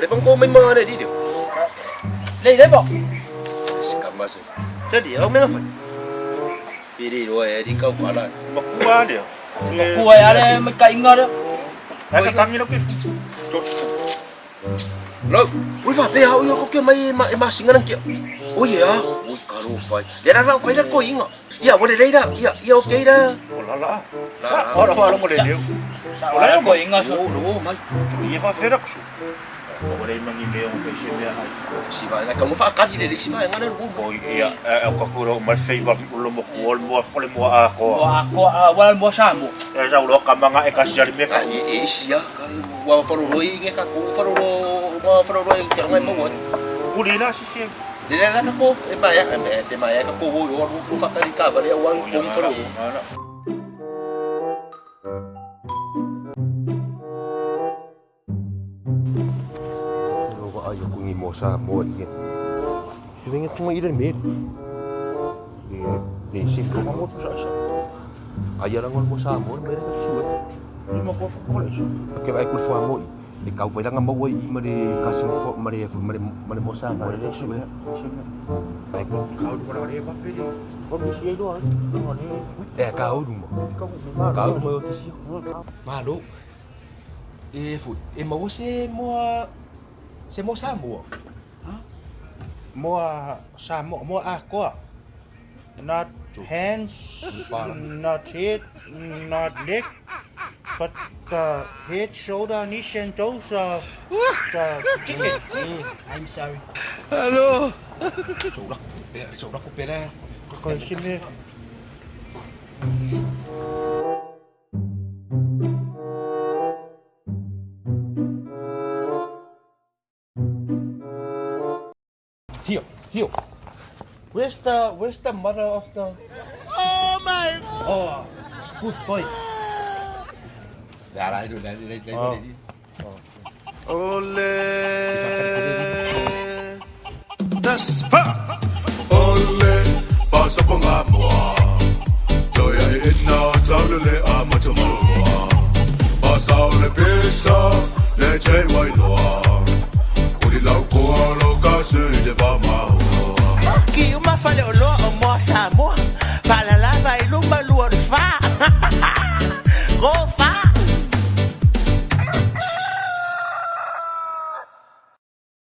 Le fang ko mai ma le di. Le le bo. Sikama se. Se di au menga fai. Piri ro e di kau kala. Makua lea. Kua e ale mai ka inga le. Ai ka tangi loke. Lo, ui fa pe hau yo ko ke mai ma ma singa nang kia. O ye a, ui ka ro fai. Le ra ra fai ra ko inga. Ia wo le le ra, ia ia okay ra. O la la. Sa, ora fa longo le leu. Sa ora ko inga so. Lo lo mai. Ia fa fera kusu. O le mangi me o pe se mea ai. Si va ka mo fa ka di le si fa ngana ru. O ia e o ka kuro mai favor lo mo ko mo ko le mo a ko. Mo a ko a wala mo sa mo. E sa ulo ka manga e ka siari me ka. Ka e e si a, ka wa fa ro roi nge ka ko fa ro wa fa ro roi ke ngai mo. Kuli la si si. Le le ra ka ko e ma ya e te ma ya ka ko wo yo ru fa ka ka va le wa ko fa ro. Ro va ai ko ngi mo sa mo i. Tu venga tu i le me. Ni ni si ko Mo tu sa sa. ai ara ngol mo sa mo me ka su. Ni mo ko ko le su. Ke vai ku fo mo i. E kau vai ranga mo i ma le ka sing fo ma le ma le ma le mo sa mo le su. Ai ko ka u ko le ba pe. Ko mi si ai lo ai. Ko le. E ka uru mo. Ka u ma. Ka uru mo te si. Malo. E fu e mo se mo se mo sa mo. Moa sa mo moa a koa. Not hands, not head, not leg, but the head, shoulder, knees and toes of the chicken. I'm sorry. Chou lak pe chou lak pe la. Ko si me. Here, here. Where's the mother of the Oh, good boy. Dạ đây rồi đây đây đây Ờ. đây. Ole Daspa Ole Pasaponga moa Toya ina taulele a matamoa Pasaole pisa Le te wailoa Kuli lau koa lo ka se le va maoa Ki uma fale o loa o moa Samoa. Fala